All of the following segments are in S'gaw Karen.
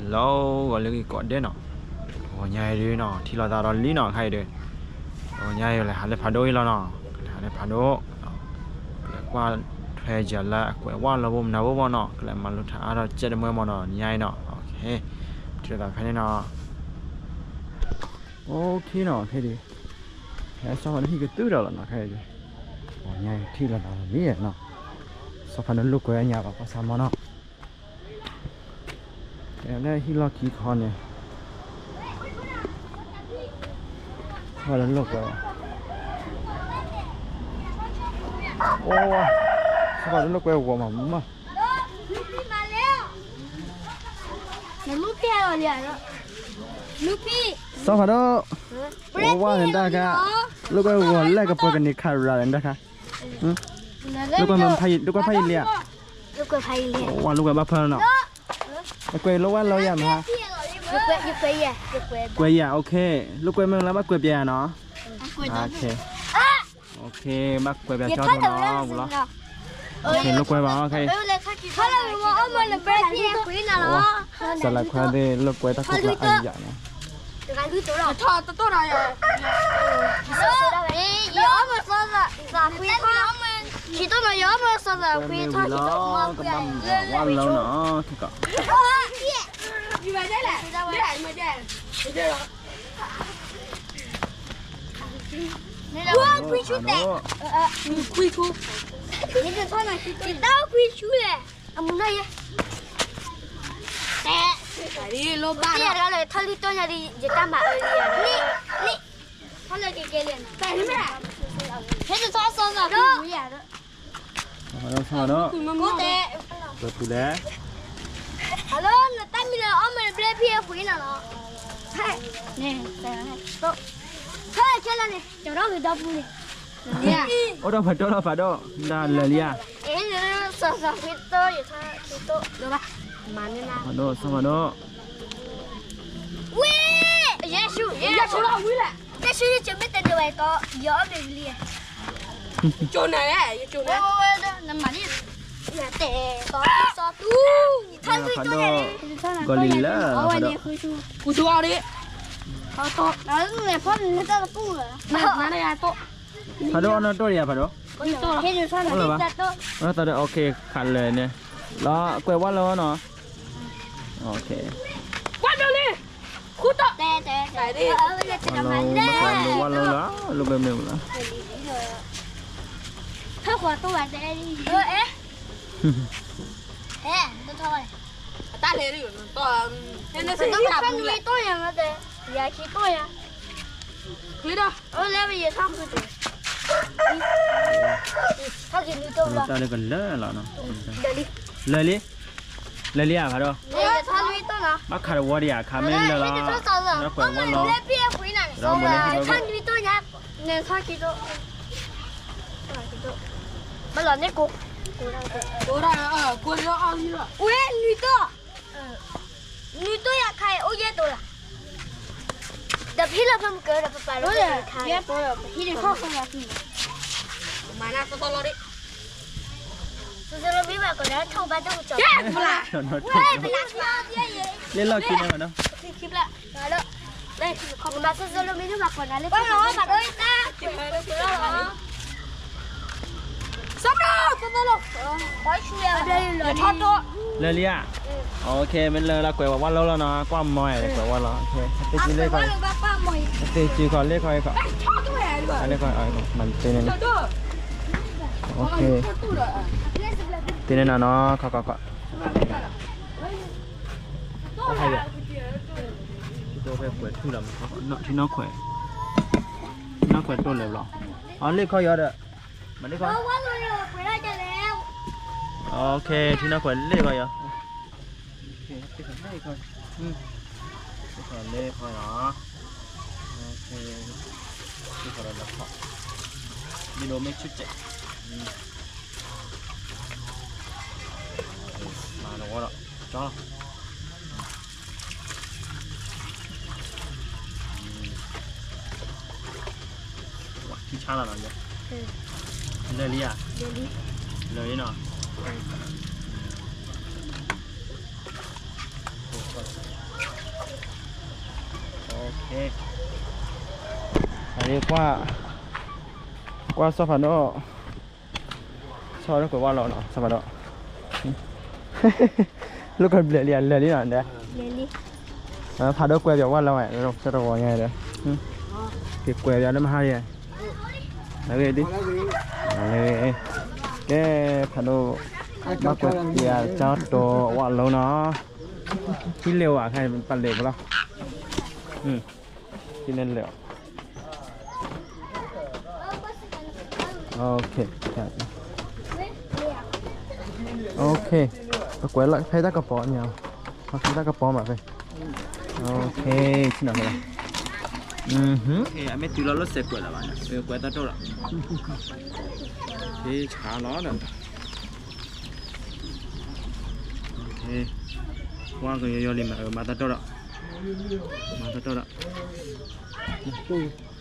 လီၤဂီၤလၢဂ့ၢ်ကိးဒဲးနီၤ, ဂီၤညါအံၤဒုးနီၤ ထံၣ်လိာ်သးဒီးလံနီၤ ခဲအံၤဒုး, ဂီၤညါအံၤလဲၤဟးလၢဖးဒိၣ်အံၤလီၤနီၤ, လဲၤဟးလၢဖးဒိၣ်, ကလဲၤကွၢ်ထွဲယၤလၢအကွဲးဝါလီၤဘိမနုၤဘိမ့ၢ်နီၤ, ကလဲၤမၤလိထးအါထီၣ်ကဲတမံၤမ့ၢ်နီၤ ညါအံၤနီၤ, ထံၣ်လိာ်သးဖဲန့ၣ်နီၤ, OKနီၤ ခဲအံၤဒုး, ဟဲဆီဖါဒိၣ်ဟံၣ်ကတုၤဒီးလီၤနီၤ ခဲအံၤဒုး, ဂီၤညါအံၤထံၣ်လိာ်သးလံနီၤ, ဆီဖါဒိၣ်လိာ်ကွဲညါဘၣ် ပှၤဆါမီၤနီၤ လၢဟံၣ်လီၢ်ခံခီန့ၣ်, ဆီဖါဒိၣ်လိာ်ကွဲ, အိ, ဆီဖါဒိၣ်လိာ်ကွဲဂီၤမးမး, ဆီဖါဒိၣ်, ဝါန့ၣ်တၢ်ခါ, လိာ်ကွဲဂီၤလဲၢ်ကပှဲၤကန့ၢ်ခါရၤန့ၣ်တၢ်ခါ, လိာ်ကွဲဖးယံာ်လံဧါ, ဝါလိာ်ကွဲဘၣ်ဖၢလီၤနီၤ, ကွဲးလိာ်ဝါလိာ်ယၤမဟါ, ကွဲးယၤ OK, လိာ်ကွဲမ့ၢ်လၢဘၣ်ကွဲးပျဲနီၤ, OK, ဘၣ်ကွဲးပျဲကၠီဒိၣ်နီၤ, ဝူလီၤ, လိာ်ကွဲဘၣ် OK, စလၢခွါသ့ၣ်လိာ်ကွဲတၢ်ခိၣ်ကျါအယၤနီၤ ယအီၣ်မ့ၢ်စီၤသးခွံထီၣ်, ယအီၣ်မ့ၢ်စီၤသးခွံထီၣ်, ကဘၣ်မၤဝါလီၤနီၤ, ခဲကီး, ခွံဆူ, ခွံဆူ, ယတၢ်ခွံဆူလဲၣ်, အမုၢ်နီၢ်ယဲ, တဲ, တၢ်လၢထီၣ်လံတိၢ်ညါဒီး ယတၢ်မၤအၢလံ, န့ၣ်, ထီၣ်လၢကဲကဲလံ, ဖဲတထီၣ်စီစီဖိမူယၤဒီး, ပပူၤလဲၣ်, ဟဲလီၤနတၢ်မံၤလၢအီၣ်မ့ၢ်ဘျဲၣ်ဖံအပှ့ၤနီၤလီၤ, ခဲလၢာ်န့ၣ်, ကၠီထီၣ်ဂ့ၤဒီပူၤန့ၣ်, အိၣ်ဒီးဖးဒိၣ်လီၤဖးဒိၣ်, ဒၣ်လဲၤလံဧါ, စီစီဖိတိၢ်ယထီၣ်ခံတိၢ်, ဖးဒိၣ် စီဖးဒိၣ် ဝဲ, ယဲၢ်ဆူ, ယဲၢ်ဆူ, ယဲၢ်ဆူယကမ့ၢ်တဒိးဝဲတီ, ယအီၣ်မ့ၢ်ဝံၤလံ, ယကၠိနၤ, နမၤန့ၣ်, ယတဲ, စီတူ, ဖးဒိၣ်, ဂီၤလံလၢ, ဖးဒိၣ်, ဖးဒိၣ်အီၣ်နီၢ်တိၢ်ယၤဖးဒိၣ်, အိၣ်သးဒီး OK ခးလၢာ်န့ၣ်, လီၤကွဲးဝါလီၤနီၤ, ကွၢ်ဒိးလံ, ဃူတီၢ်, ဝါလီၤလီၤ, လိာ်ကွဲမ့ၢ်ဝံၤလီၤ, ဖဲဃီတိၢ်ဘၣ်တဲ, ဟဲ, တၢ်လဲၤ, ဖဲနွံတိၢ်ယၤမ့ၢ်တဲ, ယၤခံတိၢ်ယၤ, ချ့ဒီး, အိၣ်လၢပယဲၤထီၣ်ဃုတိၢ်, ထီၣ်က့ၤနွံတိၢ်လီၤ, တၢ်လၢကလၢာ်လီၤနီၤ, လၢာ်လံ, လၢာ်လံဧါဖးဒိၣ်, ဘၣ်ခးတဝီဒံးဧါ, ခးမ့ၢ်လၢာ်လီၤ, ကွဲးဝါလီၤ, ထီၣ်နွံတိၢ်ညါ, နထီၣ်ခံတိၢ်, ဘၣ်လီၤန့ၣ်ကိး, ဝဲနွံတိၢ်, နွံတိၢ်ယၤခါအံၤအိၣ်ယဲၢ်တိၢ်လီၤ, ဒီးဖဲလၢဖဲမုၢ်ကၢဒီးပပာ်လီၤ, ယဲၢ်တိၢ်လီၤ, ဟံးန့ၢ်ထီၣ်ဃီလီၤ, မၤနၢ်တီတီလီၤဒံး, စီၤစီၤလိမ့ၣ်ဘၣ်ကိးနၤလၢထီၣ်ဘါဒိၣ်ကစီၤ, လၢလီၢ်ခံန့ၣ်ဘၣ်နီၤ, မၤစီၤစီၤလိမ့ၣ်ဒိၣ်ဘၣ်ကိးနၤလၢ, စီၤစီၤလိမ့ၣ်ဒိၣ်ဘၣ်ကိးနၤလၢ, လၢာ်လံဧါ, OK မ့ၢ်လၢလၢကွဲးဝါလီၤလီၤနီၤ, ကွၢ်မီၤကွဲးဝါလီၤ, ကွၢ်မီၤ, သ့ၣ်ကၠူလ့ၣ်ခီ, သ့ၣ်ကၠူခီလ့ၣ်ခီ, မၤတ့ၢ်န့ၣ်, OK တ့ၢ်န့ၣ်နီၤနီၤ, ခီခီခီ, ထံနီၣ်ခွဲး, ထံနီၣ်ခွဲးတိၢ်လဲၤဘျီ, အလ့ၣ်ခီယီၤဒီး, မၤလ့ၣ်ခီ, OK ထံနီၣ်ခွဲးလ့ၣ်ခီယီၤ, လ့ၣ်ခီလီၤ, လ့ၣ်ခီလီၤ, မ့ၢ်ဒိးမ့ၢ်ဆူၣ်စဲး, မၤတဝီဒီး, ကၠီလီၤ ဝါထံဆါလီၤနီၤ, လၢာ်လံဧါ, လၢာ်လံနီၤ, အ အကွၢ်, ကွၢ်စီၤဖးဒိၣ်, ဆီဒိၣ်ကွဲးဝါလီၤနီၤ စီၤဖးဒိၣ်, လိာ်ကွဲဘျဲၣ်လံ လဲၤလံနီၤဒီး, ဖးဒိၣ်ကွဲးပၠးဝါလီၤဝဲ, တၢ်တဝီၤညါဒီး, က့ၤကွဲးပၠးလၢမဟါယဲ, လၢဂ့ၤဒ်, လၢဂ့ၤ, ကဲ, ဖးဒိၣ်, ဘၣ်ကွဲးပၠးကၠီတိၤဝါလီၤနီၤ, ဟံးလဲၤဝဲခဲအံၤ ပလဲၤဖဲလီၤ, ဟံးန့ၢ်လဲၤအီၤ, OK, OK, ပကွဲးလၢဖဲတၢ်ကပီၤန့ၣ်, ဖဲတၢ်ကပီၤမးဖဲ, OK, ဆ့ၣ်နီၤဖဲလီၤ, အမ့ၢ်တုၤလီၤလိာ်စဲးကွဲးလၢၤဘၣ်န့ၣ် ကွဲးတၢ်တိၢ်လီၤ, ဆါလီၤဒီး, ကွၢ်ကယီယီလံမး မၤတၢ်တိၢ်ဒီး, မၤတၢ်တိၢ်ဒီး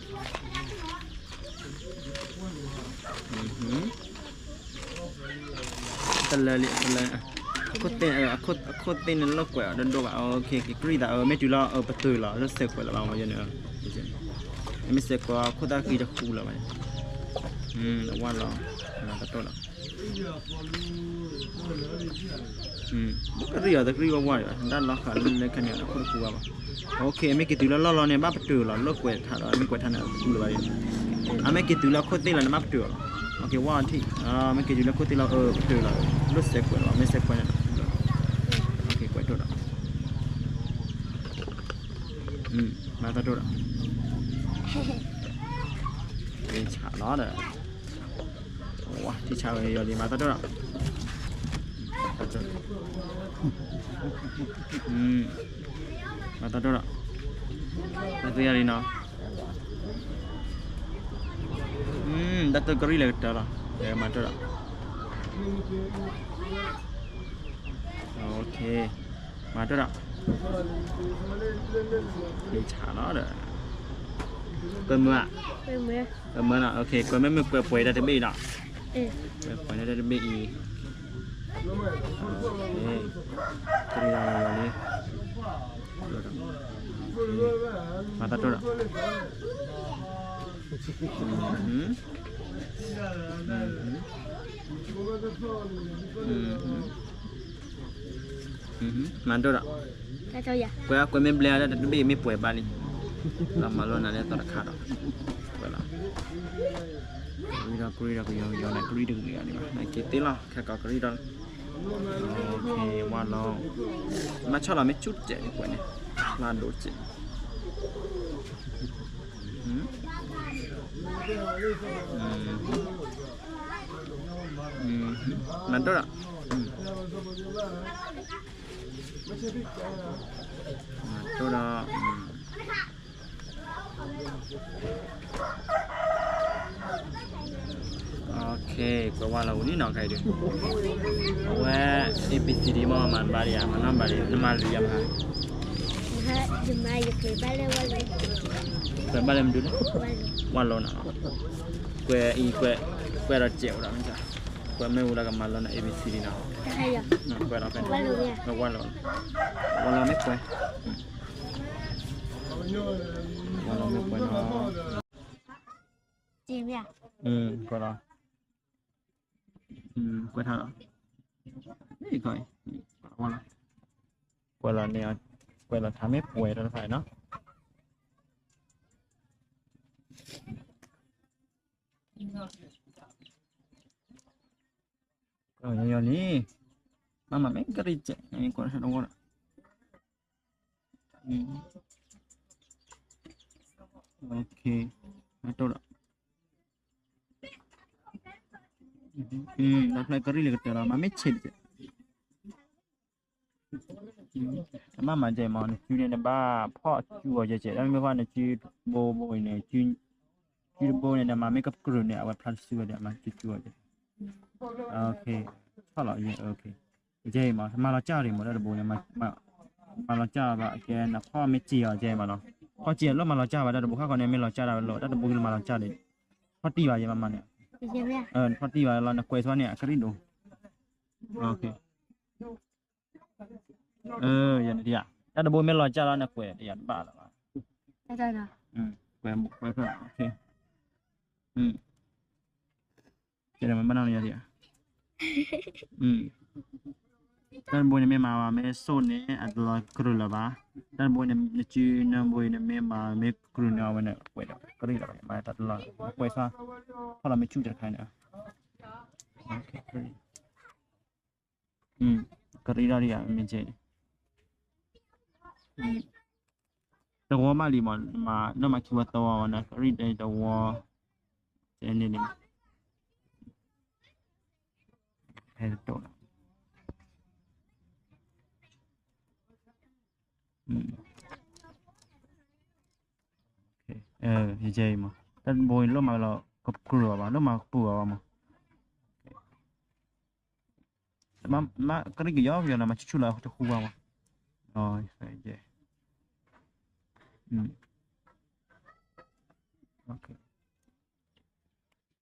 တလၢလံ, တလၢ, အခိၣ်သ့ၣ်, အခိၣ်သ့ၣ်န့ၣ်လိာ်ကွဲးအီၤဒိၣ်ဒိၣ်ဘၣ်, က့ၤကြံၢ်သး မ့ၢ်တုၤလီၤပတုာ်လီၤ လိာ်စဲးကွဲးလၢၤဘၣ်မးယဲန့ၣ်, မ့ၢ်စဲးကွဲးအခိၣ်သၣ်ဃံတဃူလၢၤဘၣ်, အဝါလီၤ, မၤတၢ်တိၢ်လီၤ ကရံၣ်အီၤတကရံၣ်ဝဲဝါဒီး တၢ်လီၤဃာ်လၢခဲန့ၣ် အခိၣ်တဃူဘၣ်ဘၣ်, အမ့ၢ်က့ၤတုၤလၢ လီၢ်လီၤ န့ၣ် ဘၣ်ပတုာ်လီၤ လိာ်ကွဲးထါဒီး မ့ၢ်ကွဲးထါန့ၣ် တဃူလၢၤဘၣ်, အမ့ၢ်က့ၤတုၤလၢအခိၣ်သ့ၣ်လီၤန့ၣ် ဘၣ်ပတုာ်လီၤ, ဝါထံၣ်, မ့ၢ်က့ၤတုၤလၢအခိၣ်သ့ၣ်လီၤ ပတုာ်လီၤ, လိာ်စဲးကွဲးလီၤ မ့ၢ်စဲးကွဲးန့ၣ် ကွဲးတိၢ်ဒီး, မၤတၢ်တိၢ်ဒီး, ဆါလီၤဒီး ထံဆါဝဲယီၤလံ မၤတၢ်တိၢ်ဒီး, မၤတၢ်တိၢ်ဒီး, တၢ်တိၢ်ယၤလံနီၤ, တၢ်တိၢ်ကရံၣ်လၢကတၢၢ်လီၤ, မၤတၢ်တိၢ်ဒီး, မၤတၢ်တိၢ်ဒီး, ဆါလီၤဒီး, ကွဲမုာ်ဧါ, ကွဲမုာ်နီၤ, ကွဲမုာ်မ့ၢ်ကွဲးပှဲၤတၢ်တဘ့ၣ်အံၤနီၤ, ကွဲးပှဲၤတၢ်တဘ့ၣ်အံၤ, ကရံၣ်လီၤလံ, မၤတၢ်တိၢ်ဒီး မၤဒိၣ်ဒီး, ကွဲးကွဲးမ့ၢ်ဘျဲၣ်တၢ်တဘ့ၣ်မ့ၢ်ပှဲၤဘၣ်လံ, လီၤမၤလိနၤလၢသီတခါဒီး, ကွဲးလီၤ, ကရံၣ်ဒီးကရံၣ်ဒီးကယီကယီန့ၣ် ကရံၣ်တဂ့ၤဂ့ၤဘၣ်, က့ၤသ့လီၤ ခဲကိးကရံၣ်ဒီး, ဝါလီၤ, မၤဆီၣ်လီၤမ့ၢ်ဆူၣ်စဲးန့ၣ်ကွဲးန့ၣ်, ဖျါဒိၣ်စဲး မၤဒိၣ်ဒီး, မၤဒိၣ်ဒီး, ကွဲးဝါလီၤဝံၤလံနီၤ ခဲအံၤဒုး, အဝဲ A B C D မ့ၢ်မၤတဘၣ်ဒံးဧါ, မၤနီၢ်ဘၣ်ဒံး, နမၤလၢယမၤ, ကွဲးဘၣ်လၢမနုၤလဲၣ်, ဝါလီၤနီၤ, ကွဲးအံၤ, ကွဲးဒီးစဲးအိၣ်ဒီးမ့ၢ်, ကွဲးမ့ၢ်ဝံၤလၢကမၤလီၤနီၤ A B C D နီၤ, ကွဲးဒီးဖဲ, ဝါလီၤ, ဝါလီၤမ့ၢ်ကွဲး, ဝါလီၤမ့ၢ်ကွဲးနီၤ, ကွဲးလီၤ, ကွဲးထါလီၤ, ကွဲးလီၤန့ၣ်, ကွဲးလီၤထါမ့ၢ်ပှဲၤတၢ်တဖၣ်နီၤ, ကွဲးလီၤညီညီလံ, မ့မ့ၢ်ကရံၣ်စဲး, ကွဲးလီၤထါတဝီဒီး, မၤတိၢ်ဒီး, တၢ်ဖျါကရံၣ်လၢကတၢၢ်လီၤ မၤမ့ၢ်ဆံးတကဲး, တမ့ၢ်မၤကဲမး နစုန့ၣ် နဘၣ်ဖီၣ်စုအီၤကဲကဲး တၢ်မ့ၢ်ဖီၣ်နစုဘိဘိအံၤန့ၣ်, စုတဘိန့ၣ် နမၤမ့ၢ်ကပြုၢ်န့ၣ် အဝဲဖျါတစုဝဲဒီး မၤစုစုအီၤကဲ, ဆီၣ်လီၤ, ကဲအံၤမး မၤလီၤစၢ်အီၤဒံးမး တၢ်တဘိန့ၣ်, မၤလီၤစၢ်ဘၣ်ကဲ နဖီၣ်မ့ၢ်စံၣ်အီၤကဲမးနီၤ, ဖီၣ်စံၣ်အီၤလၢမၤလီၤစၢ်ဘၣ် တၢ်တဘိခါဃီန့ၣ် မ့ၢ်လီၤစၢ်ဒၣ်ဝဲလီၤ တၢ်တဘိကလၢမၤလီၤစၢ်န့ၣ်, ဖီၣ်တံၢ်ဘၣ်ယဲမးမးန့ၣ်, ဖီၣ်တံၢ်ဘၣ်လီၤ နကွဲးဆိန့ၣ် အကရံၣ်ဒိၣ် တၢ်တဘိမ့ၢ်လီၤစၢ်လီၤ နကွဲးတယၤတဘၣ်လၢၤဘၣ်, ကွဲးဖျၢၣ်, ကဲဒီးမ့ၢ်ဘၣ်နီၢ်နီၢ်ယၤဒံးဧါ. တၢ်တဘိန့ၣ်မ့ၢ်မၤဘၣ်မ့ၢ်စိၣ်န့ၣ် အတလီၤကရူၢ်လၢၤဘၣ်. တၢ်တဘိန့ၣ် နစုနၢဘိအံၤန့ၣ်မ့ၢ်မၤမ့ၢ်ကရူၢ်န့ၣ် အဝဲန့ၣ် ကွဲးဒီးကရံၣ်လီၤဘၣ်, မၤတၢ်တလီၤ ကွဲးဆၢ ထီၣ်လီၤမ့ၢ်ဆူၣ်တခါန့ၣ် ကရံၣ်ထီၣ်ဒံးဧါ မ့ၢ်ကဲ တဝီဘၣ်လံမး, နမၤခံဝီသၢဝီဝဲန့ၣ် ကရံၣ်တဝီ, န့ၣ်လံ, ဟဲတတိၢ်လီၤ, ယကဲအံၤမး, တၢ်တဘိအံၤ လိၣ်မၤလီၤကပူၤအီၤဘၣ်, လိၣ်မၤကပူၤအီၤဘၣ်မး, ကရံၣ်ကယီကယီလီၤ မၤဆူၣ်ဆူၣ်လီၤ တဃူဘၣ်မး,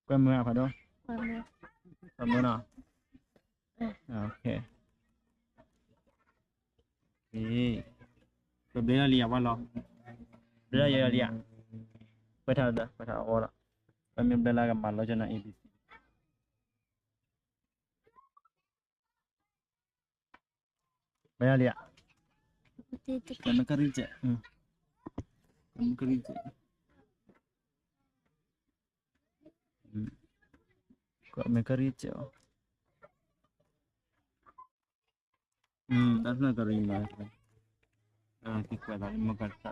ကွဲမုာ်ဖးဒိၣ်, ကွဲမုာ်နီၤ, ပဘျဲလီၤလံယၤဝဲလီၤ, ဘျဲလီၤယၤလံယၤ, ကွဲးထါလၢ ကွဲးထါအဂီၢ်လီၤ, ပမ့ၢ်ဘျဲလၢကမၤလီၤကၢ်နီၤ A B C ဘၣ်ယၤလံဧါ, ကမ့ၢ်ကရံၣ်စဲး, ကမ့ၢ်ကရံၣ်စဲး, ကမ့ၢ်ကရံၣ်စဲး, တၢ်ဖျၢၣ်ကရံၣ်မး, ကကွဲးသးမ့ၢ်ကရံၣ်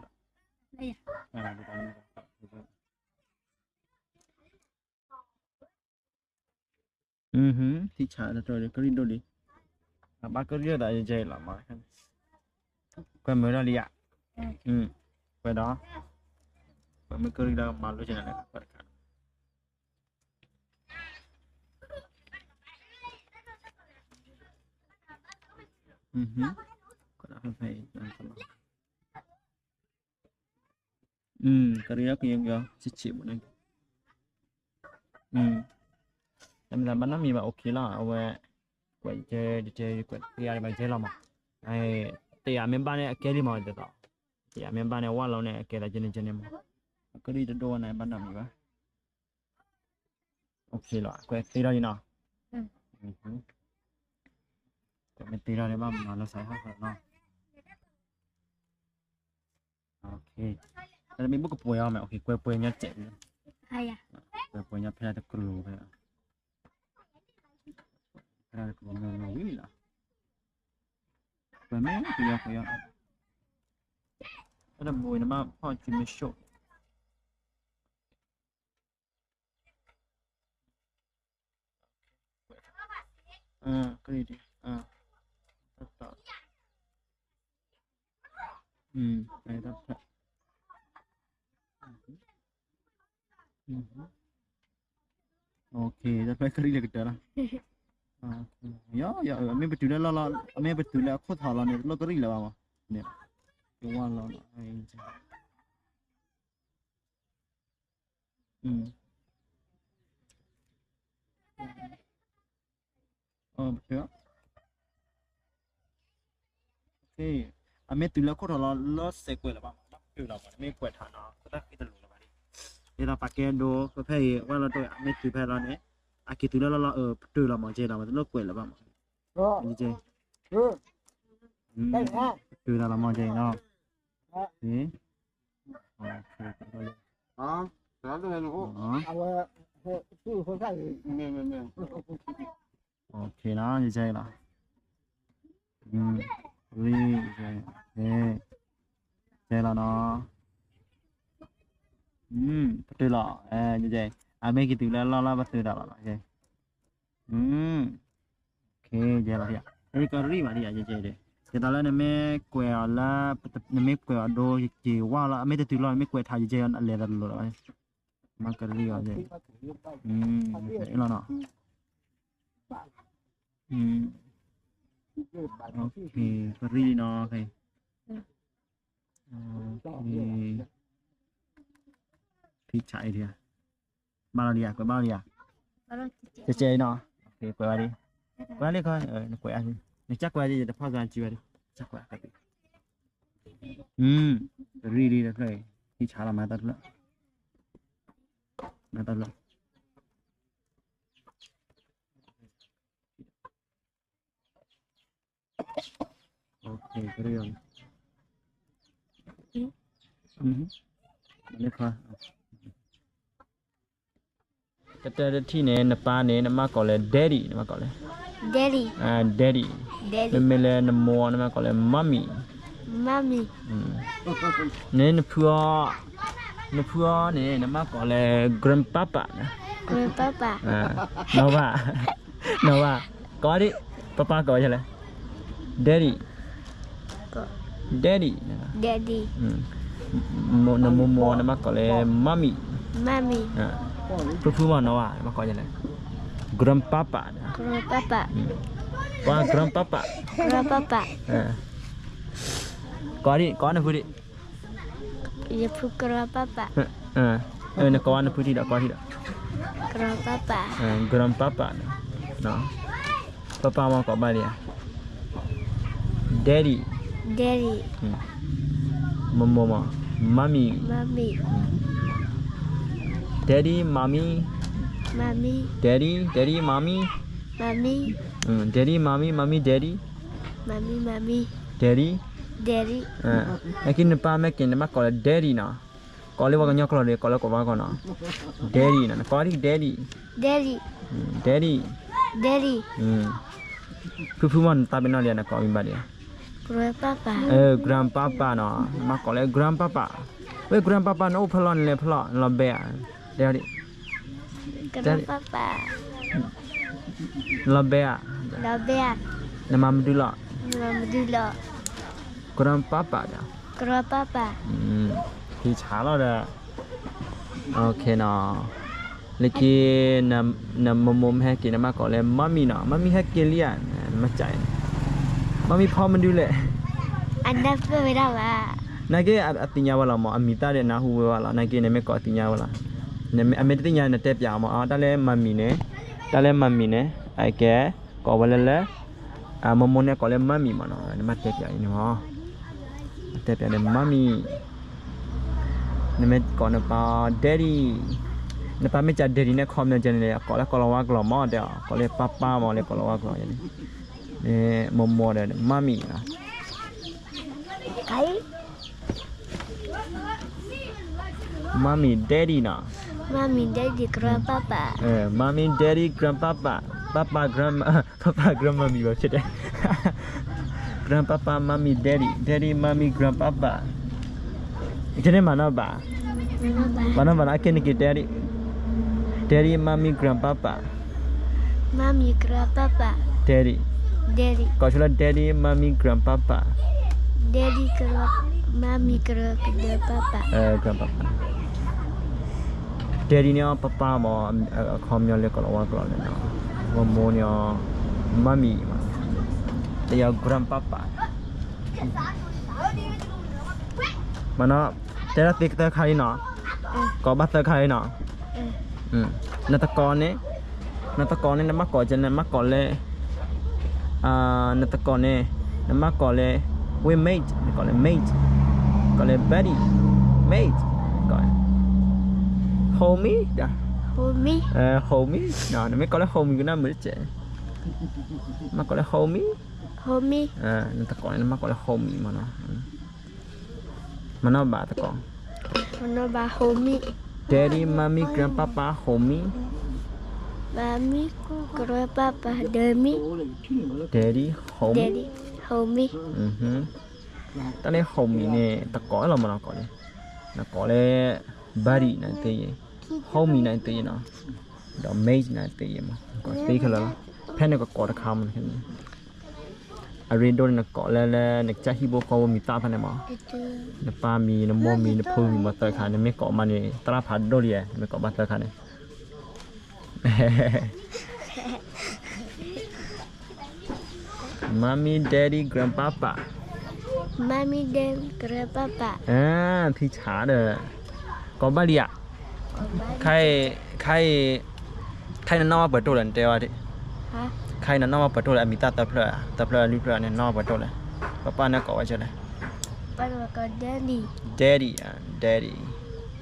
စဲး, ထံဆးတၢ်တြီကရံၣ်ဒိၣ်လံ, အဘၣ်ကရံၣ်ဒိၣ်သးယဲယဲလီၤမး, ကွဲမုာ်ဒၣ်လံယၤ, ကွဲးဒီး, ကွဲမုာ်ကရံၣ်ဒီးမၤလိကၢ်န့ၣ်, ကရံၣ်ဒီးကယီကယီ ဆံးဆံးဘၣ်န့ၣ်, တမ့ၢ်သးဘၣ်နီတမံၤဘၣ် OK လီၤ, အဝဲ ကွဲးကဲ ကဲ ကွဲးတယၤဘၣ်ကဲလီၤမး, တယၤမ့ၢ်ဘၣ်န့ၣ် အကဲလံမး ဒ်သိး, တယၤမ့ၢ်ဘၣ်န့ၣ် ဝဲလီၤန့ၣ် အကဲသးကဲန့ၣ်ကဲန့ၣ်မး, အကရံၣ်တဒိၣ်ဝဲန့ၣ် ဘၣ်နီတမံၤဘၣ်, OK လီၤ, ကွဲးသ့ထီၣ်လံနီၤ, ကွဲးမ့ၢ်သ့ထီၣ်န့ၣ် ဘၣ်မၤလီၤစးဟီၣ်နီၤ တမ့ၢ်ဘၣ်ကပှဲၤအီၤမး, ကွဲးပှဲၤညီစဲး, ကွဲးပှဲၤညီဖဲတကရူၢ်ဖဲ, ဖဲတကရူၢ်မ့ၢ်ဝံၤလီၤ, ကွဲးမ့ၢ်ကယီကယီ, တၢ်တဘိအံၤနဘၣ်ဖီၣ်စုမ့ၢ်ဆိၣ် ကရံၣ်ဒံး, တၢ်ဖျၢၣ်, တၢ်ဖျၢၣ်, OK တၢ်ဖျၢၣ်ကရံၣ်လၢကတၢၢ်လီၤ, ယီယီ အမ့ၢ်ပတုၤလၢလီၢ်လီၤ အမ့ၢ်ပတုၤလၢအခိၣ်ထီၣ်လီၤန့ၣ် တလိၣ်ကရံၣ်လၢၤဘၣ်မး, ယဝါလီၤ အမ့ၢ်တုၤလၢခိၣ်ထီၣ်လီၤ လီၤစဲးကွဲးလၢၤဘၣ်မး ပတုၤလီၤမး မ့ၢ်ကွဲးထီၣ်နီၤ ပတၢ်ဃံတလိၤလၢၤဘၣ်လံ, ဒ်သိးပာ်ကဲဒိ ပဖဲအံၤ ဝဲလီၤတိၢ် အမ့ၢ်တုၤဖဲလီၤန့ၣ် အက့ၤတုၤလၢလီၢ်လီၢ် ပတုၤလီၤမး ကဲလီၤ ပတလိၣ်ကွဲးလၢၤဘၣ်မး, ပတုၤလီၤမး ကဲနီၤ, အဝဲ OK နီၤ ယကဲလီၤ, ကဲလီၤနီၤ, ပတုၤလီၤ, အမ့ၢ်က့ၤတုၤလၢလီၢ်လီၢ်ပတုၤဒီးလီၤ, ကဲလီၤ, ယကရံၣ်မးဒ်ယၤ ယကဲဒီး ယသးလၢနမ့ၢ်ကွဲးအီၤလၢ နမ့ၢ်ကွဲးအီၤဒိ ယက့ၤဝါလီၤ အမ့ၢ်တတုၤလီၢ် နမ့ၢ်ကွဲးထါယကဲအီၤ အလဲၤသးတလိၤလီၤ, မၤကရံၣ်အီၤ, လီၤနီၤ, OK ကရံၣ်နီၤ, ဖံဆးအံၤဒံးဧါ, ဘၣ်လီၤဒံးဧါ, ကွဲးဘၣ်လီၤဒံးဧါ, ကဲကဲအံၤနီၤ, ကွဲးဘၣ်ဒံး, ကွဲးလံခီ, နကွဲးအါ, နကကွဲးဒံး ယတဖီၣ်စၢ်စုဝဲဒံး, ကကွဲး, ကရံၣ်ဒံးတဖျၢၣ်အံၤ ဖံဆါလီၤ မၤတၢ်တဖျၢၣ်, မၤတၢ်တဖျၢၣ်. Okay, very good. မၤန့ၢ်ခွါ. တၢ်တထံၣ်န့ၣ် နပၢ်န့ၣ် နမၤကိးလၢ daddy, နမၤကိးလၢ daddy, daddy. မ့မ့ၢ်လၢနမိၢ် နမၤကိးလၢ mommy, mommy. န့ၣ် နဖုအီၤ, နဖုအီၤန့ၣ် နမၤကိးလၢ grandpapa, grandpapa. နီၢ်ဘၣ်, နီၢ်ဘၣ်, ကိးဒံး, ပၢ်ပၢ်ကိးဝဲဒ်လဲၣ်, daddy, daddy, daddy. နမိၢ်မိၢ် နမၤကိးလၢ mommy, mommy. ဖုဖုမ့ၢ်နီၢ်ဘၣ် နမၤကိးဒ်လဲၣ်, grandpapa, grandpapa. ပှၤ grandpapa, grandpapa. ကိးဒံး, ကိးနဖုဒံး. ယဖု grandpapa. နကိးဝဲနဖုထံၣ်ဒီး ကိးထံၣ်ဒီး grandpapa, grandpapa. ပၢ်ပၢ်မ့ၢ်ကိးဘၣ်ဒံးဧါ, daddy, daddy. မိၢ်မိၢ်မ့ၢ် mommy, mommy. Daddy, mommy, mommy. Daddy, daddy, mommy, mommy. Daddy, mommy, mommy, daddy, mommy, mommy. Daddy, daddy. နာ်က့ နပၢ်မ့ၢ်က့ၤ နမၤကိးလၢ daddy နီၤ, ကိးလၢပှၤကညီကျိာ်ဒီး ကိးလၢကီၢ်ပှၤကီၢ်နီၤ, daddy နီၤ, နကိးဒံး daddy, daddy, daddy, daddy. ဖုဖုမ့ၢ်နတၢ်ပ့ၤနီၣ်ဒံး နကိးမံၤဘၣ်ဒံး, grandpapa, grandpapa နီၤ, နမၤကိးလၢ grandpapa. ဝဲ grandpapa နအိၣ်ဖဲလဲၣ် နလဲၤဖဲလဲၣ် နလီၤဘဲဧါ, daddy, grandpapa. နလီၤဘဲဧါ, နမၤမနုၤလီၤ, grandpapa ဒီး grandpapa. ဖံဆါလီၤဒီး okay နီၤ, လၢခံ နမိၢ်မိၢ်မ့ၢ်ဟဲက့ၤ နမၤကိးလၢ mommy နီၤ, mommy ဟဲက့ၤလံဧါ, နမၤကၠးအံၤ, mommy ဖီမနုၤလဲၣ်, နာ်က့ အသ့ၣ်ညါဝဲလီၤမး, အမံၤသၣ်ဒီးနၢ်ဟူဝဲဘၣ်လီၤ, နာ်က့ နမ့ၢ်ကိးသ့ၣ်ညါဝဲလီၤ, အမ့ၢ်တသ့ၣ်ညါ နတဲပၠးမး, တၢ်လၢ mommy န့ၣ်, တၢ်လၢ mommy န့ၣ် အကဲ ကိးဝဲလၢလၢ မိၢ်မိၢ်န့ၣ်ကိးလၢ mommy မးနီၤ, နမၤတဲပၠးအံၤန့ၣ်မး, တဲပၠးလၢ mommy. နမ့ၢ်ကိးနပၢ် daddy, နပၢ်မ့ၢ်ကး daddy န့ၣ် ခီပညီန့ၣ် ကိးလၢကီၢ်လီၤဝါကျိာ်မးဒီး ကိးလၢပၢ်ပၢ်မး လၢကီၢ်လီၤဝါကျိာ်န့ၣ်, မ့ၢ်မိၢ်မိၢ်ဒီး mommy နီၤ. Mommy, daddy နီၤ, mommy, daddy, grandpapa, mommy, daddy, grandpapa, papa, grandma, papa, grandmommy ဘၣ်ဖဲဒဲး, grandpapa, mommy, daddy, daddy, mommy, grandpapa. ကန့ၣ်မၤနီၢ်ဘၣ်, မၤနီၢ်ဘၣ်နီၤ, အကဲန့ၣ်က့ၤ daddy, daddy, mommy, grandpapa, mommy, grandpapa, daddy, daddy. ကိးဆိလၢ daddy, mommy, grandpapa, daddy, mommy, grandpapa, grandpapa. Daddy န့ၣ် ပၢ်ပၢ်မး, အခီပညီလၢကီၢ်လီၤဝါကျိာ်န့ၣ်နီၤ, မိၢ်မိၢ်န့ၣ် mommy မး, တယီၤ grandpapa. မနီၤ, တဲဒၣ်သ့သၢခါလံနီၤ, ကိးဘၣ်သၢခါလံနီၤ. နသကိးန့ၣ်, နသကိးန့ၣ် နဘၣ်ကိးကဲ နဘၣ်ကိးလၢ, နသကိးန့ၣ် နဘၣ်ကိးလၢ ဝဲ mate, နကိးလၢ mate, ကိးလၢ buddy, mate, ကိး homie, homie, homie, နမ့ၢ်ကိးလၢ homie ကနၣ်မုာ်တကဲး, မ့ၢ်ကိးလၢ homie, homie, နသကိးန့ၣ် နဘၣ်ကိးလၢ homie မနီၤ. မနီၤဘၣ်သကိး, မနီၤဘၣ် homie, daddy, mommy, grandpapa, homie, mommy, grandpapa, daddy, daddy, homie, homie. တၢ်လၢ homie န့ၣ် သကိးလီၤမနီၤ, ကိးလၢ, နကိးလၢ buddy န့ၣ်သ့ယဲ, homie န့ၣ်သ့ယဲနီၤ, ဒီး mate န့ၣ်သ့ယဲမး, ကိးသ့ခဲလၢာ်လီၤ, ဖဲန့ၣ်ကကိးတခါမးန့ၣ် အရ့ဒိၣ်န့ၣ် နကိးလၢလၢ နကစၢ်ဟံၣ်ဖိဃီဖိမံၤသၣ်ဖဲန့ၣ်မး, နပၢ်မံၤ နမိၢ်မံၤ နဖိမံၤမးသၢခါ, နမ့ၢ်ကိးမးန့ၣ် သရၣ်ဖးဒိၣ်လံ, နမ့ၢ်ကိးဘၣ်သၢခါန့ၣ် mommy, daddy, grandpapa, mommy, daddy, grandpapa. ဖံဆါဒီး ကိးဘၣ်လံဧါ, ခါအံၤ, ခါအံၤ, ခါအံၤနနီၢ်ဘၣ်ပှဲၤတိၢ်လဲၣ် နတဲဝဲဒၣ်, ခါအံၤနနီၢ်ဘၣ်ပှဲၤတိၢ်လဲၣ် အမံၤသၣ်သၢဖျၢၣ်, သၢဖျၢၣ်လွံၢ်ဖျၢၣ်န့ၣ် နီၢ်ဘၣ်ပှဲၤတိၢ်လဲၣ်, ပၢ်ပၢ်န့ၣ်ကိးဝဲဒ်လဲၣ်, daddy, daddy, daddy.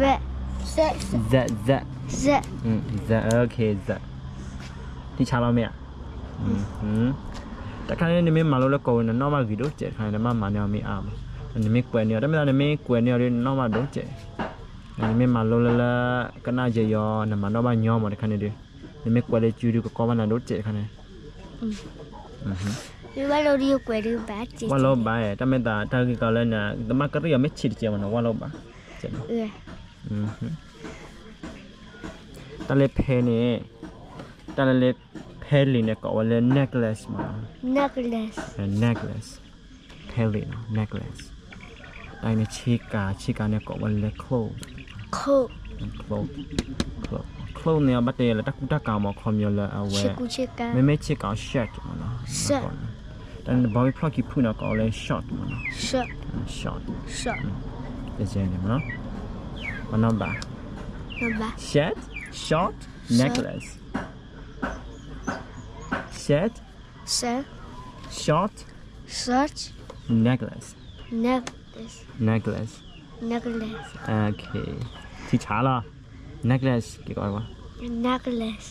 Z, Z, Z, Z, okay, Z. ထံဆါလီၤမ့ၢ်ဧါ. တခါန့ၣ် နမ့ၢ်မၤလိလၢကိးဝဲ နနီၣ်ဘၣ်ဂ့ၤဒိၣ်စဲးတခါန့ၣ် နဘၣ်မၤန့ၢ်အီၤမ့ၢ်အါမး. နမ့ၢ်ကွဲးန့ၢ်အီၤ တၢ်မ့ၢ်သးနမ့ၢ်ကွဲးန့ၢ်အီၤဒီး နနီၣ်ဘၣ်ဒိၣ်စဲး. နမ့ၢ်မၤလိလၢလၢ ကနၣ်ယဲယီၤ နမၤနီၣ်ဘၣ်ညီမးတခါန့ၣ်ဒီး နမ့ၢ်ကွဲးလၢစုဒုးကကီဘၣ်နၤဒိၣ်စဲးတခါန့ၣ် ဝဲလိဘၣ်, တၢ်မ့ၢ်သးတၢ်ဂ့ၢ်ကီလၢန ကမၣ်ကရံၣ်အီၤမ့ၢ်ဆံးတကဲးမးနီၤ ဝဲလိဘၣ်. တၢ်လၢဖဲန့ၣ်, တၢ်လၢလၢဖဲလံၤန့ၣ် ကိးဝဲလၢ necklace မးနီၤ, necklace. Necklace တၢ်အံၤန့ၣ် ဆ့ကၤ, ဆ့ကၤန့ၣ်ကိးဝဲလၢ cloak, cloak, cloak န့ၣ် ဘၣ်တဲလၢတၢ်ကူတၢ်ကၤမ့ၢ် ခီပညီလၢအဝဲ မ့မ့ၢ်ဆ့ကၤ shirt မ့ၢ်နီၤ, တၢ်န့ၣ်တဘီဖျီၣ်ခံဖုၣ်န့ၣ် ကိးဝဲလၢ short မ့ၢ်နီၤ, short, တန့ၣ်မ့ၢ်နီၤ, ပနီၣ်ဘၣ်, shirt, short, necklace, shirt, short, necklace, necklace, ထံဆးလီၤ, necklace က့ၤကီးဝဲ, necklace,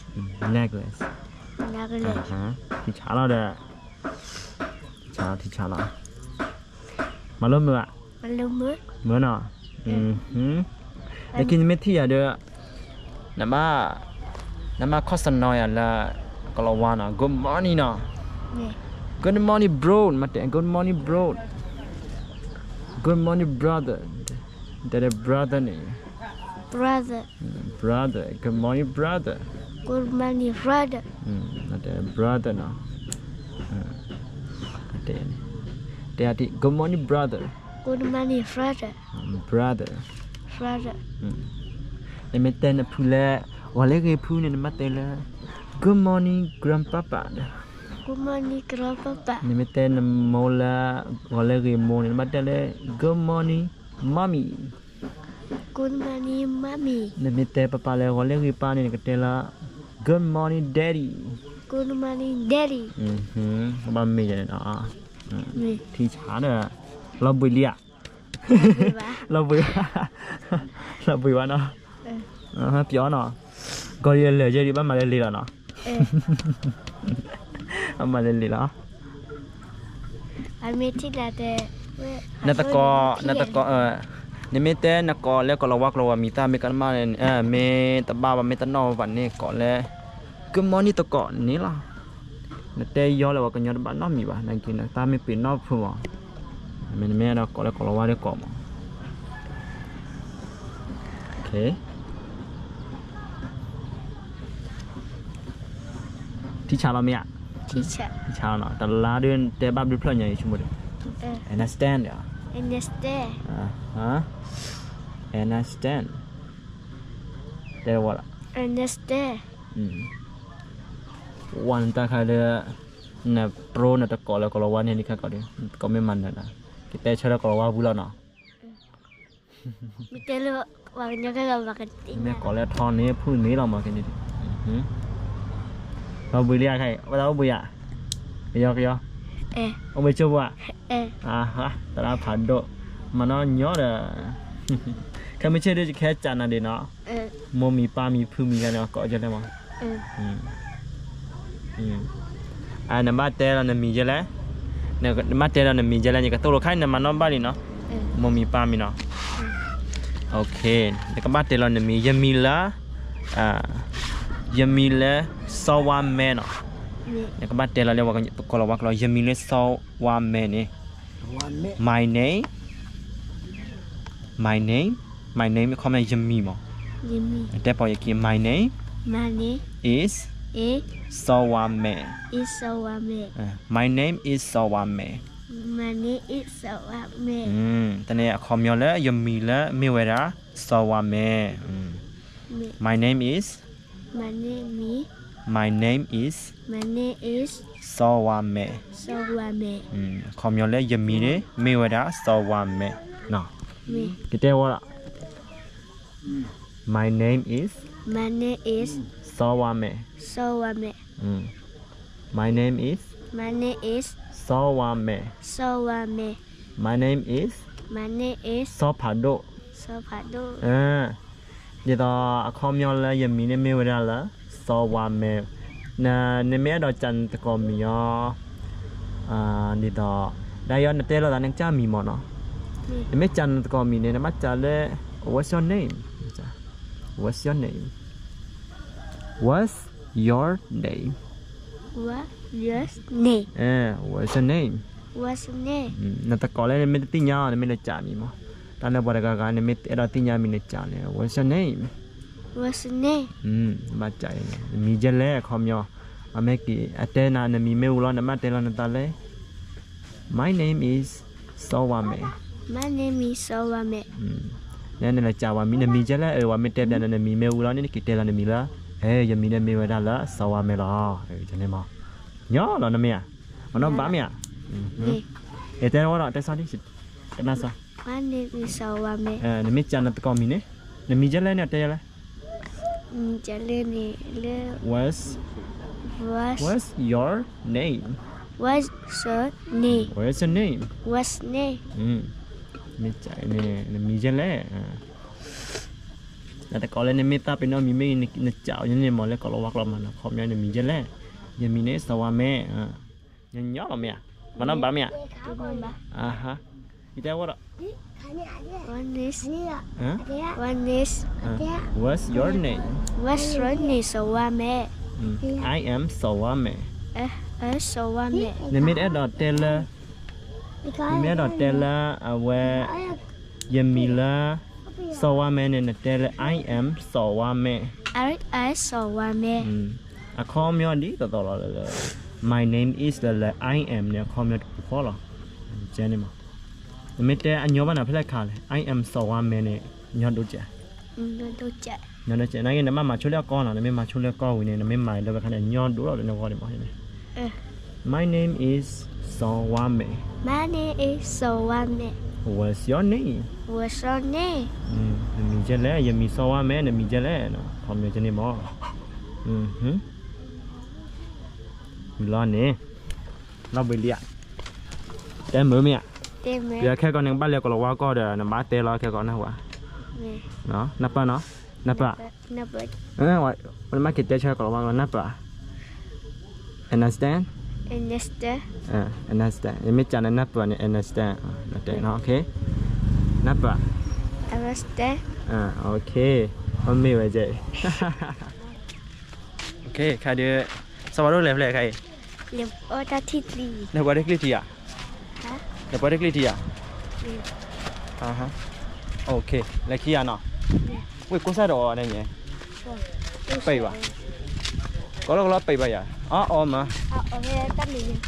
necklace, ထံဆးလီၤဒီး, ထံဆးလီၤ, ထံဆးလီၤ, မၤလိမုာ်ဘၣ်, မုာ်နီၤ, လၢခံနမ့ၢ်ထံၣ်ယၤဒီး နဘၣ်, နဘၣ်ခီၣ်သနီယၤလၢ ကလီၤဝါနီၤ, good morning နီၤ, good morning bro မ့ၢ်တဲ good morning bro, good morning brother, တဲ brother န့ၣ်, brother, brother, good morning brother, good morning brother, တဲ brother နီၤ, တဲ good morning brother, good morning brother, brother, နမ့ၢ်တဲနဖုလၢ ဂီၤလၢဂ့ၤဖုန့ၣ် နဘၣ်တဲလၢ good morning grandpapa, good morning grandpapa, နမ့ၢ်တဲနမိၢ်လၢ ဂီၤလၢဂ့ၤမိၢ်န့ၣ် နဘၣ်တဲလၢ good morning mommy, good morning mommy, နမ့ၢ်တဲပၢ်ပၢ်လၢ ဂီၤလၢဂ့ၤပၢ်န့ၣ် နကတဲလၢ good morning daddy, good morning daddy, ဘၣ်မ့ၢ်ယဲန့ၣ်နီၤ, ထံဆးဒီး လီၤဘှံးလံဧါ, လီၤဘှံးဘၣ်, လီၤဘှံးဘၣ်နီၤ, ပျီနီၤ, ကီၢ်ဒ်လၢာ်ယဲဒ်ဘၣ်မၤလၢလံလီၤနီၤ, ဘၣ်မၤလၢလံလီၤ, နတကိး, နတကိး, နမ့ၢ်တဲနကိးလၢကလီၤဝါကလီၤဝါမံၤသၣ် မ့ၢ်ကနၣ်မး, မ့ၢ်တဘၣ်ဘၣ် မ့ၢ်တနီၣ်ဘၣ်န့ၣ် ကိးလၢ good morning တကိးန့ၣ်လီၤ, နတဲယီလၢပှၤကညီတဘၣ်နီတမံၤဘၣ်, နက့ၤနတၢ်မ့ၢ်ပှ့ၤနီၣ်ဖုမး, မ့တမ့ၢ်ဒီးကိးလၢကလီၤဝါဒီးကိးမး ထံဆးလီၤမ့ၢ်ဧါ, ထံဆးလီၤနီၤ, တလါဒ်တဲဘၣ်ဘျုးဖျၢၣ်ညါအံၤဆိကမိၣ်ဒီး, understand, understand, တဲဝဲလီၤ, understand, ဝဲနတၢ်ခါဒီး, နပြိနတကိးလၢကလီၤဝါန့ၣ်လံခါကိးဒီး, ကိးမ့ၢ်မၤနၢၤလၢ, ကတဲဆၢလၢကလီၤဝါပူၤလီၤနီၤ မ့ၢ်ကိးလၢထီန့ၣ်ဖုၣ်န့ၣ်လီၤမးကဲန့ၣ်, လီၤဘှံးလံဧါခဲအံၤ ဝဲဒၣ်အိၣ်ဘှံးဧါ, ကယီကယီ, အိၣ်ဘှံးဆိပူၤဧါ, သရၣ်ဖးဒိၣ်, မၤနီၢ်ညီဒီး, ခဲမုၢ်ဆ့ၣ်ဒ်ယခဲစးနၤဒံးနီၤ, မိၢ်မံၤပၢ်မံၤဖုမံၤဂၤန့ၣ် ကိးယလဲၣ်မး နဘၣ်တဲလီၤနမံၤယဲလဲၣ်, နဘၣ်တဲလီၤနမံၤယဲလဲၣ် ယကသိၣ်လိခါအံၤ နမၤနီၣ်ဘၣ်လံနီၤ, မိၢ်မံၤပၢ်မံၤနီၤ, နကဘၣ်တဲလီၤနမံၤ ယမံၤလၢ, ယမံၤလၢ စီၤဝါမဲနီၤ, နကဘၣ်တဲလီၤလၢ ကလီၤဝါကျိာ် ယမံၤလၢစီၤဝါမဲန့ၣ်, my name, my name, my name ခီမ့ၢ် ယမံၤမး, တဲပီယခံ my name is စီၤဝါမဲ, my name is စီၤဝါမဲ, တၢ်န့ၣ်အခီပညီလၢ ယမံၤလၢမ့ၢ်ဝဲဒၣ် စီၤဝါမဲ, my name is, my name is, စီၤဝါမဲ, အခီပညီလၢယမံၤန့ၣ် မ့ၢ်ဝဲဒၣ်စီၤဝါမဲ, ကတဲဝဲဒၣ် my name is, စီၤဝါမဲ, my name is, စီၤဝါမဲ, my name is, စီၤဖးဒိၣ်, ဒ်သိးအခီပညီလၢယမံၤန့ၣ်မ့ၢ်ဝဲဒၣ်လၢ စီၤဝါမဲ, နမ့ၢ်အဲၣ်ဒိးစံးနသကိးမံၤအီၤ, ဒ်သိး ဒ်ယီနတဲလိာ်သးန့ၣ် ကစၢ်မံၤမးနီၤ, နမ့ၢ်စံးနသကိးမံၤန့ၣ် နဘၣ်စံးလၢ what's your name, what's your name, what's your name, what's your name, နသကိးလၢနမ့ၢ်တသ့ၣ်ညါအီၤ နမ့ၢ်လဲၤစံးမံၤမး, တၢ်လၢပှၤတဂၤဂၤ နမ့ၢ်အဲၣ်ဒိးသ့ၣ်ညါမံၤ နစံးန့ၣ် what's your name, ဘၣ်စံး, နမံၤယဲလဲၣ် အခီပညီ, အမ့ၢ်က့ၤ အတဲနၤနမံၤမ့ၢ်ဝဲလီၤ နဘၣ်တဲလီၤနသးလၢ my name is စီၤဝါမဲာ်. My name is စီၤဝါမဲာ်. နလဲၤစံးဝဲမံၤ, နမံၤကဲလဲၣ်. အဝဲမ့ၢ်တဲပျးနနမံၤမ့ၢ်ဝံၤလီၤန့ၣ် နက့ၤတဲလီၤနမံၤလၢ ယမံၤန့ၣ်မ့ၢ်ဝဲဒၣ်လၢစီၤဝါမဲာ်လီၤ. န့ၣ်မး ညီလီၤနမ့ၢ်ဧါ. မနီၣ်ဘၣ်မ့ၢ်ဧါ. တဲဝဲဒီး တဲဆီဒံၣ်, ကနၣ်စၢ်. My name is စီၤဝါမဲာ်. နမ့ၢ်စံးနသကိးမံၤန့ၣ်, နမံၤကဲလဲၣ်န့ၣ် တဲယဲလဲၣ်. မံၤကဲလဲၣ်န့ၣ်လၢ What's, what's your name? What's your name? What's your name? What's name? မ့ၢ်စံးန့ၣ် နမံၤကဲလဲၣ်. နသကိးလၢနမ့ၢ်သးပ့ၤနီၣ်မံၤမ့ၢ်ဂ့ၤ နစံးအီၤန့ၣ်မး လၢကိၤလၤဝါကျိာ်မးနီၤ ခီပညီနမံၤကဲလဲၣ်. ယမံၤန့ၣ်စီၤဝါမဲာ်. ညီညီလီၤမ့ၢ်ဧါ. မနီၣ်ဘၣ်မ့ၢ်ဧါ. ယတဲဝဲဒီး What is, what is, What's your name? What's your name? စီၤဝါမဲာ်. I am စီၤဝါမဲာ်. စီၤဝါမဲာ်. နမ့ၢ်တအဲၣ်ဒိးတဲလၢ နမ့ၢ်တအဲၣ်ဒိးတဲလၢအဝဲ ယမံၤလၢ စီၤဝါမဲာ်န့ၣ် နတဲလၢ I am စီၤဝါမဲာ်. I am စီၤဝါမဲာ်. အခီပညီဒ်သိးသိးလီၤလၢ My name is လၢ I am န့ၣ် အခီပညီတပူၤဃီလီၤ. ကဲန့ၣ်မး နမ့ၢ်တဲအညီဘၣ်နၤဖဲလဲၣ်ခါလဲၣ် I am စီၤဝါမဲာ်န့ၣ် ညီဒိၣ်ကဲ. ညီဒိၣ်ကဲ. နာ်က့ နဘၣ်မၤဆိလၢအကီၢ်နီၤ နမ့ၢ်မၤဆိလၢအကီၢ်ဝံၤန့ၣ် နမ့ၢ်မၤလၢဝဲခါန့ၣ် ညီဒိၣ်လီၤလၢနဂီၢ်န့ၣ်မး. My name is စီၤဝါမဲာ်. My name is စီၤဝါမဲာ်. What's your name? What's your name? နမံၤကဲလဲၣ်, ယမံၤစီၤဝါမဲာ်, နမံၤကဲလဲၣ်, ခီပညီကဲန့ၣ်မး. လီၤန့ၣ်, လီၤဘှံးလံဧါ, တဲမုာ်မ့ၢ်ဧါ, ဒီးခဲကီးန့ၣ် ကဘၣ်လဲၤကိၤလၤဝါကီၢ်ဒီး နဘၣ်တဲလီၤခဲကီးနၢ်ဟူဧါ, နၢ်ပၢၢ်နီၤ, နၢ်ပၢၢ်, နမ့ၢ်က့ၤတဲဆၢကိၤလၤဝါကီၢ် နၢ်ပၢၢ်, understand, understand, ယမ့ၢ်ကးန့ၣ် နၢ်ပၢၢ်န့ၣ် understand, နၢ်ပၢၢ်, မ့ၢ်ဝဲကဲ, ခါဒီး စီၤပၤဒိၣ်လဲၤဖဲလဲၣ်ခါအံၤ, လဲၤပှၤတချံၣ်ထံဧါ, လဲၤပှၤတချံၣ်ထံဧါ, လဲၤခံဂၤနီၤ, ဝ့ၢ်ကိးစၢ်ဒီးအီၤန့ၣ်, ပံးဘၣ်, ကလီကလီပံးဘၣ်ယၤ, အီအီမး, အီ, လဲၤနီၤ,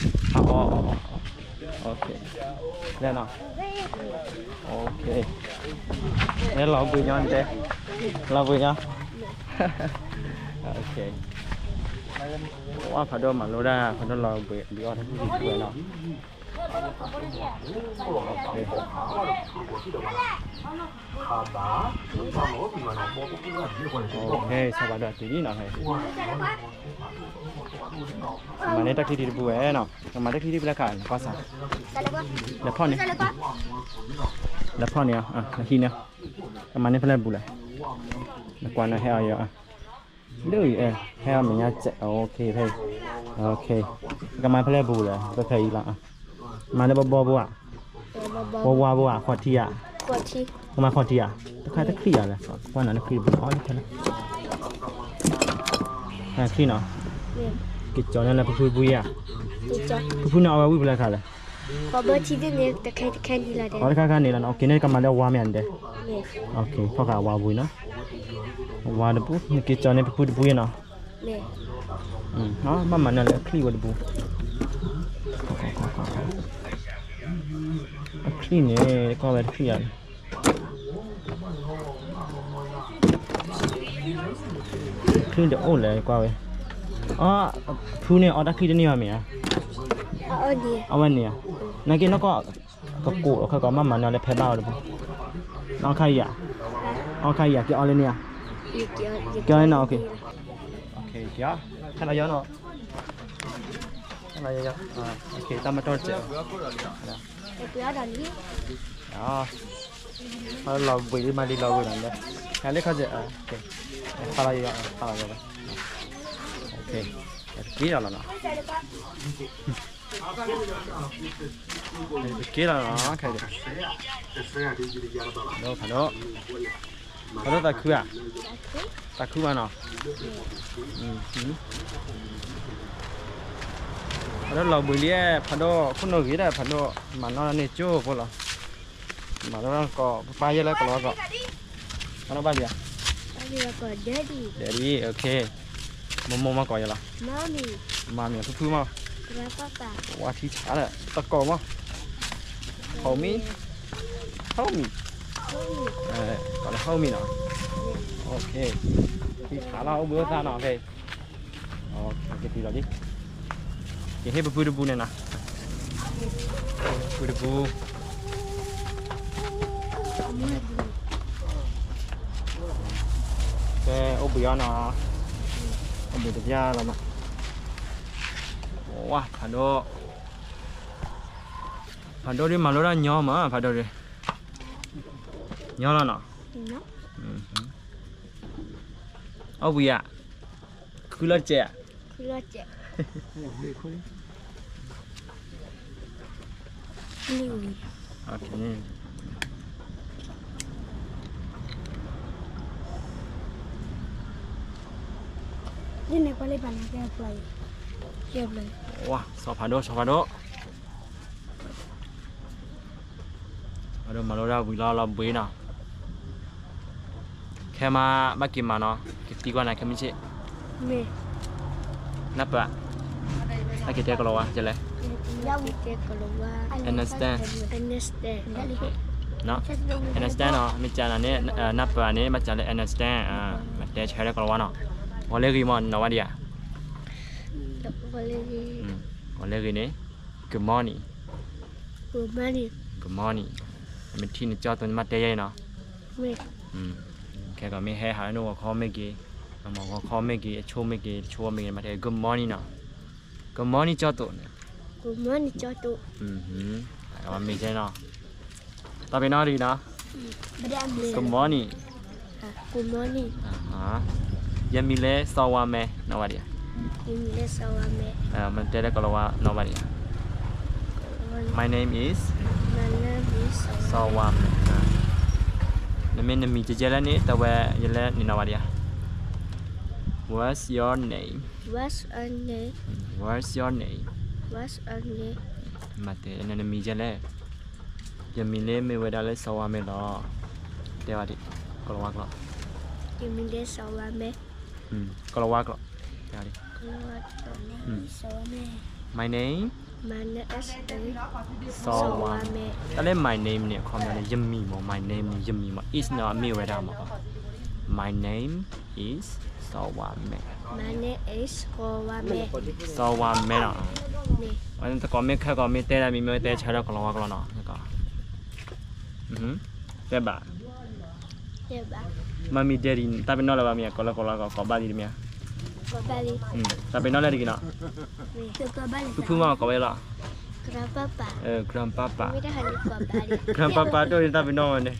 လီၤဘှံးညီတဲ, လီၤဘှံးညီ ဝဲဖးဒိၣ်မၤလိဒၣ် ဖးဒိၣ်လီၤဘှံးဘှံးအီၣ်တၢ်ထံၣ်တပူၤဝဲနီၤ, စီၤပၤဒိၣ်တုၤလံနီၤ, မၤန့ၢ်တၢ်ချံၣ်ထံတပူၤဝဲနီၤ, ကမၤတၢ်ချံၣ်ထံတပူၤလၢခါန့ၣ်, လဲၤဖီၣ်န့ၢ်, လဲၤဖီၣ်န့ၢ်, ဟံးန့ၢ်, ကမၤန့ၢ်ဖဲလဲၣ်တပူၤလဲၣ်, နကွၢ်နဟဲအီၤယီၤ ဒ်အံၤ, ဟဲအီၤမဲာ်ညါစဲး, ဖဲအံၤ, ကမၤဖဲလဲၣ်တပူၤလဲၣ်, ဖဲဖဲအံၤလီၤ, မၤလၢဘီဘီဘိဧါ, ဝါဝါဘိဧါ, ဃီထံဧါ, ကမၤဃီထံဧါ, တခါတချံၣ်ဧါလဲၣ်, ကွၢ်နၤနချံၣ်တပူၤဃီလၢဖဲလဲၣ်, ချံၣ်နီၤ, က့ၤကၠီၤန့ၣ်လၢဖုဖုတပူၤဧါ, ဖုဖုန့ၣ်အီဝဲဝံၣ်ဖဲလဲၣ်ခါလဲၣ် အီတခါခါန့ၣ်လီၤ, က့ၤန့ၣ်ကမၤလၢဝါမ့ၢ်ဧါန့ၣ်, ဖီၣ်ဃာ်ဝါဘှံးနီၤ, ဝါတပူၤ, နက့ၤကၠီၤန့ၣ်ဖုဖုတပူၤနီၤ, ဘၣ်မၤန့ၢ်လၢချံၣ်ဝဲတပူၤ, အချံၣ်န့ၣ် ကွၢ်ဝဲတချံၣ်ဧါန့ၣ် ချံၣ်တအိၣ်လဲၣ်ကွၢ်ဝဲ, အဖုန့ၣ် အီတၢ်ချံၣ်တန့ၢ်ဘၣ်မ့ၢ်ဧါ, အီဝဲန့ၣ်ဧါ, နာ်က့နီၢ်ကီၢ် ကကိးလီၤခဲကီး မ့ၢ်မၤန့ၢ်လၢဖဲဘၣ်အီၤတပူၤ, အီခါအံၤဧါ, အီခါအံၤဧါ က့ၤအီလၢန့ၣ်ဧါ, က့ၤအီလၢန့ၣ်, ဟဲလီၤယီၤနီၤ, ဟဲလီၤယီၤ, တၢ်မၤတီၢ်တစဲးဘၣ် လီၤဘှံးလံ မၤလံလီၤဘှံးနီၤ, ဟဲလၢခီၣ်စဲး, ဖးလီၤယီၤ, ဖးလီၤယီၤ, က့ၤလီၤနီၤ, က့ၤလီၤနီၤ, ဖးဒိၣ်, ဖးဒိၣ်သးခုဧါ, သးခုဘၣ်နီၤ, ဖးဒိၣ်လီၤဘှံးလံ, ဖးဒိၣ်ခိၣ်နူာ်ဂ့ၤဒၣ် ဖးဒိၣ်မၤနီၣ်န့ၢ်ကၠိဖိလီၤ, မၤနီၣ်ကီး ပပၢ်ယဲၢ်လၢကလီၤကီး, မၤနီၣ်ဘၣ်လံဧါ, ဒဲဒံ, မိၢ်မိၢ်မၤကီးယဲၢ်လီၤ, မၤမ့ၢ်ဖုဖုမး, ဝါထံဆါလၢတကီးမး Homie, homie, ကိးလၢ homie နီၤ. သံဆးလီၤ အိၣ်ဘှံးအိၣ်သါနီၤ ဖဲ ကသံလီၤလံ. ကဟ့ၣ်ပဖုတပူန့ၣ်နီၤ. ပဖုတပူ ကဲ အိၣ်ဘှံးအီၤနီၤ. အိၣ်ဘှံးတပျၢ်လီၤမး. ဝါ ဖးဒိၣ် ဖးဒိၣ်ဒုးမၤလိတၢ်ညီမး ဖးဒိၣ်ဒုး ညီလီၤနီၤ. အိၣ်ဘှံးဧါ. ခုလီၤစဲးဧါ. ဝါ စီၤဖးဒိၣ် စီၤဖးဒိၣ် အဒိမၤလိတၢ်ဝံၤလီၤလီၤဘှံးနီၤ. ခဲမးဘၣ်က့ၤမၤနီၤ ကသံကွၢ်နၤခဲမုၢ်ဆ့ၣ်. နၢ်ပၢၢ်, ဘၣ်က့ၤတဲကလီၤဝါကလဲၣ်. Understand, understand နီၤ. မ့ၢ်ကနၤန့ၣ် နၢ်ပၢၢ်န့ၣ် ဘၣ်စးလၢ understand, မ့ၢ်တဲဆၢလၢကလီၤဝါနီၤ. ဂီၤလၢဂ့ၤမး နီၤဝဲဒံးဧါ. ဂီၤလၢဂ့ၤန့ၣ် good morning, good morning, good morning. နမ့ၢ်ထံၣ်နကၠီၣ်သိး နမ့ၢ်တဲယဲနီၤ. ခဲကီးမ့ၢ်ဟဲဟးလၢနဂီၤခီမ့ၢ်ဂ့ၤ, နမၤဂီၤခီမ့ၢ်ဂ့ၤ, အဆိမ့ၢ်ဂ့ၤ, တဆိမ့ၢ်ဂ့ၤ, နမ့ၢ်တဲ good morning နီၤ. Good morning ကၠီၣ်သိးန့ၣ်. Good morning ကၠီၣ်သိး. မ့ၢ်ယဲနီၤ. တၢ်ပ့ၤနီၣ်တဂ့ၤနီၤ. Good morning, good morning. ယမံၤလၢစီၤဝါမဲ နီၤဝဲဒံးဧါ. ယမံၤလၢစီၤဝါမဲ. မ့ၢ်တဲလၢကလီၤဝါ နီၤဝဲဒံးဧါ. My name is စီၤဝါမဲ. နမ့ၢ်နမံၤကဲကဲလဲၣ်န့ၣ် တဲဝဲယလဲၣ်န့ၣ် နီၤဝဲဒံးဧါ. What's your name? What's your name? What's your name? What's your name? မ့ၢ်တဲနမံၤကဲလဲၣ်. ယမံၤလၢမ့ၢ်ဝဲဒၣ်လၢစီၤဝါမဲလီၤ. တဲဝဲဒံး ကလီၤဝါကျိာ်. ယမံၤလၢစီၤဝါမဲ. ကလီၤဝါကျိာ်. တဲဝဲဒံး My name, my name is စီၤဝါမဲ. တၢ်လၢ my name န့ၣ် အခီပညီန့ၣ် ယမံၤမး, my name န့ၣ် ယမံၤမး, is န့ၣ် အမ့ၢ်ဝဲဒၣ်မး. My name is စီၤဝါမဲ. My name is စီၤဝါမဲ. စီၤဝါမဲနီၤ. တကိးမ့ၢ်ခဲကီးမ့ၢ်တဲဒၣ်မံၤ မ့ၢ်တဲဆၢလၢကလီၤဝါကျိာ်နီၤ. တဲဘၣ် မၤမံၤ daddy တၢ်ပ့ၤနီၣ်လၢၤဘၣ်မ့ၢ် ကိးလၢကိးလၢကိးဘၣ်လံတမ့ၢ်. တၢ်ပ့ၤနီၣ်လၢတဂ့ၤနီၤ. ဖုဖုမ့ၢ်ကိးဝဲလီၤ. Grandpa, grandpa. ကပၢ်ပၢ်တိၢ်န့ၣ် တၢ်ပ့ၤနီၣ်ဝဲန့ၣ်.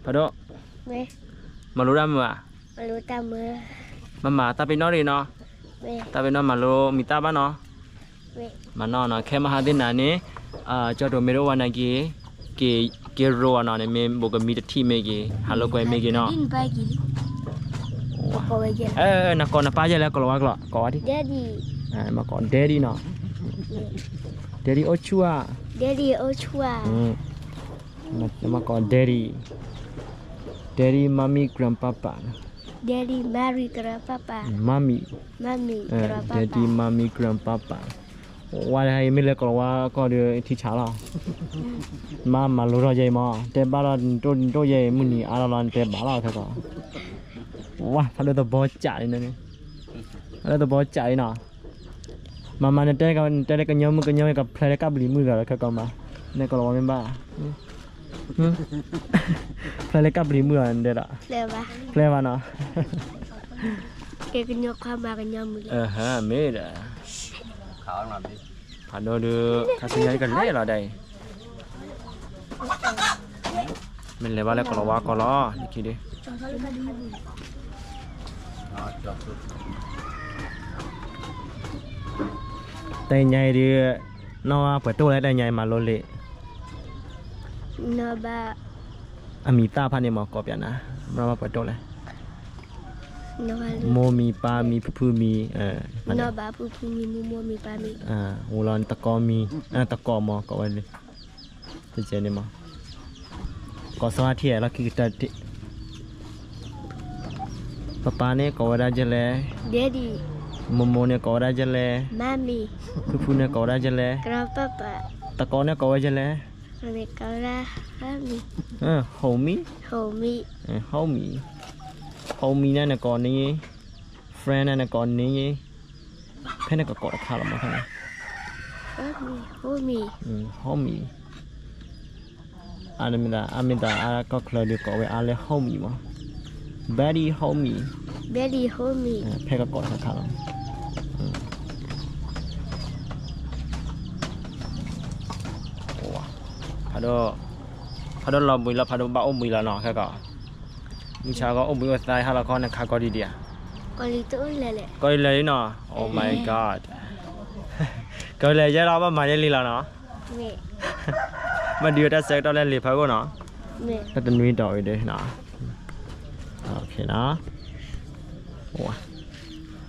ဖးဒိၣ် မၤလိတၢ်မုာ်ဧါ. မၤမၤ တၢ်ပ့ၤနီၣ်တဂ့ၤနီၤ. တၢ်ပ့ၤနီၣ် မၤလိမံၤတၢ်ဘၣ်နီၤ. မၤနီၣ်နီၤ, ခဲမဟါသ့ၣ်နၤန့ၣ် ကၠီၣ်တိၤမ့ၢ်တအိၣ်ဝဲနာ်က့ၤ က့ၤရိအီၤနီၤ, နမ့ၢ်ဘိးကမံတထံၣ်မ့ၢ်ဂ့ၤ, ဟးလိာ်ကွဲမ့ၢ်ဂ့ၤနီၤ. နကိးနပၢ်ယဲလဲၣ် ကိးလီၤဝါကျိာ်, ကိးဝဲဒၣ် daddy, မၤကိး daddy နီၤ. Daddy အိၣ်ဆူၣ်ဧါ. Daddy အိၣ်ဆူၣ်ဧါ. နမၤကိး daddy, daddy, mommy, grandpa, papa, daddy, mommy, grandpa, papa, mommy, mommy, daddy, mommy, grandpa, papa. ဝဲဒၣ်အံၤမ့ၢ်လၢကိးလီၤဝါကျိာ်ဒီး ထံဆးလီၤ. မၤမၤလိထီၣ်ယဲအံၤမး, တဲဘၣ်လီၤ နတိၢ်ယဲအံၤ မုၢ်နံၤအါလီၤလီၤ နတဲဘၣ်လီၤခဲကီး. ဝါ ဖးဒိၣ်သဘီစးလံန့ၣ်, ဖးဒိၣ်သဘီစးလံနီၤ. မၤမၤ နတဲ နတဲလၢကညီမုၢ်ကညီမ့ၢ် ကဖျဲးလၢကၣ်ပျံၤမုၢ်ဂၤလီၤခဲကီးမး, နကိးလီၤဝါမ့ၢ်ဘၣ်. ဖျဲးလၢကၣ်ပျံၤမုၢ်ဂၤ နတဲဒီး ဖျဲးဘၣ်နီၤ. ကညီခါမၤကညီမုၢ်လၢ မ့ၢ်ဒီး ဖးဒိၣ်ဒုး ခါဆူညါကလဲၤလီၤဒၣ်အံၤ, မ့ၢ်လဲၤဘၣ်လၢကိးလီၤဝါကိးလီၤ နခံဒုး. တနံၤညါအံၤဒုး နီၢ်ပှဲၤတိၢ်လဲၣ် တနံၤညါအံၤမၤလိလံာ် အမံၤသၣ်ဖၣ်န့ၣ်မ့ၢ်ကိးပၠးနၤ, နီၢ်ပှဲၤတိၢ်လဲၣ်. မိၢ်မံၤပၢ်မံၤ ဖုဖုမံၤ, ဖုဖုမံၤ မိၢ်မိၢ်မံၤပၢ်မံၤ, ဝူလီၤ နတကိးမံၤ, တကိးမ့ၢ်ကိးဝဲလံ, တကဲန့ၣ်မ့ၢ် ကိးစီၤဟါထံၣ် လီၢ်ခံကတၢၢ်တ့ၢ်. ပၢ်ပၢ်န့ၣ်ကိးဝဲဒၣ်ဒ်လဲၣ်, daddy, မိၢ်မိၢ်န့ၣ်ကိးဝဲဒၣ်ဒ်လဲၣ်, mommy, ဖုဖုန့ၣ်ကိးဝဲဒၣ်ဒ်လဲၣ်, grandpa, papa. တကိးန့ၣ်ကိးဝဲဒ်လဲၣ်. Homie, homie, homie န့ၣ်နကိးန့ၣ်, friend န့ၣ်နကိးန့ၣ်, ဖဲန့ၣ်ကကိးတခါလီၤမးန့ၣ်, homie, အမ့ၢ်သး အမ့ၢ်သးအကီၢ်ချၢဒီးကိးဝဲအါလၢ homie မး, buddy, homie, buddy, homie ဖဲကကိးတခါလီၤ. ဖးဒိၣ်လီၤဘှံးလီၤ ဖးဒိၣ်ဘၣ်အိၣ်ဘှံးလီၤနီၤ ခဲကီး, မုၢ်ဆါကီၢ်အိၣ်ဘှံးအိၣ်သါဟါလီၤခီ နခးကီၤဒံးဒံးဧါ, ကီၤဒံးလဲၤလံနီၤ, Oh my god, ကီၤဒံးလဲၤယဲလီၤ ဘၣ်မၤယဲလံလီၤနီၤ, ဘၣ်ဒုးတၢ်ဆၢကတီၢ်လၢလံာ်ဖးခိၣ်နီၤ, တၢ်တနွံတီၤအံၤဒ်နီၤ,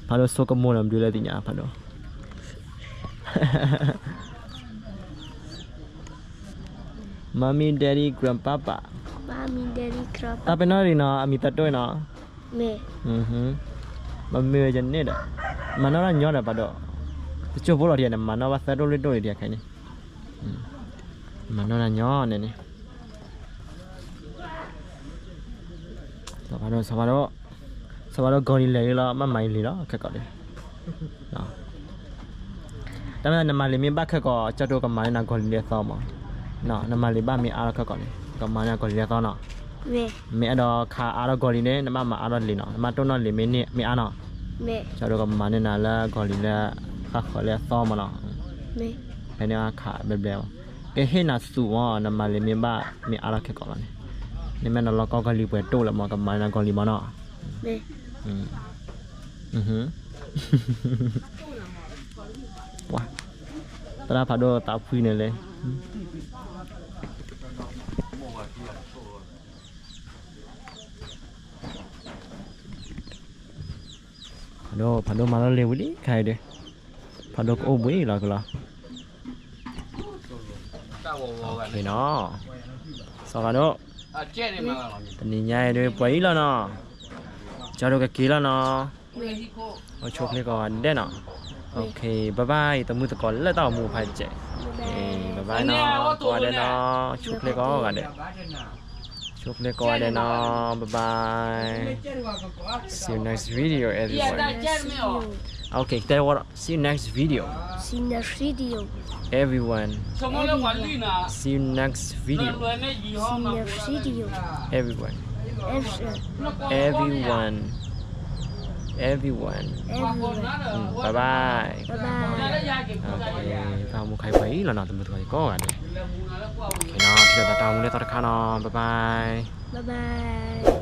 ဖးဒိၣ်ဆိကမိၣ်လီၤ မဒုးလၢသ့ၣ်ညါ ဖးဒိၣ် Mommy, Daddy, Grandpapa, တၢ်ပနီၣ်ရံနီၤ အမံၤသးတိၢ်နီၤ, မ့မ့ၢ်ဝဲယန့ၣ်ဒီး မၤနီၣ်တၢ်ညီဒီး ဖးဒိၣ်, တကၠိဖိလီၤဒံး နမၤနီၣ်ဘၣ်သၢတိၢ်လွံၢ်တိၢ်လံဒံးခဲအံၤန့ၣ်, မၤနီၣ်တၢ်ညီန့ၣ်န့ၣ် စီၤဖးဒိၣ် စီၤဖးဒိၣ်, စီၤဖးဒိၣ်ကီၤလံၤလဲၤလံလီၤ ဘၣ်မၤအံၤလံၤလီၤ ခဲကီးဒံး, တၢ်မ့ၢ်နမၤလံာ်မ့ၢ်ဘၣ်ခဲကီး ကၠီဒိကမၤန့ၢ်နၤကီၤလံၤလၢအသီမး, နမၤလံာ်ဘၣ်မ့ၢ်အါလီၤခဲကီးန့ၣ် ကမၤန့ၢ်နၤကီၤလံၤလၢအသီနီၤ, မ့ၢ်အဲၣ်ဒိးခးအါထီၣ်ကီၤလံၤန့ၣ် နဘၣ်မၤအါထီၣ်လံာ်နီၤ, နဘၣ်တိၢ်နီၣ်လံာ်မ့ၢ်န့ၢ်မ့ၢ်အါနီၤ, ကၠီဒိကမၤန့ၢ်နၤလၢကီၤလံၤလၢ ဃၣ်ဃၢၤလၢအသီမးနီၤ, ဖဲန့ၣ်အခးဘျဲဘျဲ, ကဟ့ၣ်နၤသူးမး နမၤလံာ်မ့ၢ်ဘၣ်မ့ၢ်အါထီၣ်ခဲကီးလီၤန့ၣ်, နမ့ၢ်နလီၤကီကီၤလံၤပှဲၤတိၢ်လၢမး ကမၤန့ၢ်နၤကီၤလံၤမးနီၤ, သရၣ်ဖးဒိၣ်သးဖှံန့ၣ်လံ ဖးဒိၣ် ဖးဒိၣ်မၤလီၤလံာ်ဝံၤလံ ခဲအံၤဒီး ဖးဒိၣ်ကအိၣ်ဘှံးလီၤကလီၤ, နီၤ, စီၤဖးဒိၣ်, တနံၤညါအံၤဒီး ပှဲၤအံၤလီၤနီၤ, ကၠီဒိကက့ၤလီၤနီၤ, အိၣ်ဆူၣ်ချ့ကိးဂၤဒဲးနီၤ, bye bye တမုၢ်သကိးလၢတၢ်အိၣ်မူဖးစဲး, bye bye နီၤ, ကိးဂၤဒဲးနီၤ, ဆူၣ်ချ့ကိးဂၤဒဲး ဆူၣ်ချ့ကိးဂၤဒဲးနီၤ, bye bye, see you next video everyone, okay, တဲဝဲ see you next video, see you next video, everyone, everyone, see you next video, see you next video, everyone, everyone, everyone, everyone, everyone, bye bye, bye bye, တၢ်အိၣ်မူခဲအံၤပှဲၤအံၤလီၤနီၤ, တမုၢ်သကိးကိးဂၤဒဲး, ထံၣ်လိာ်သးတၢ်အိၣ်မူလၢသီတခါနီၤ, bye bye, bye bye.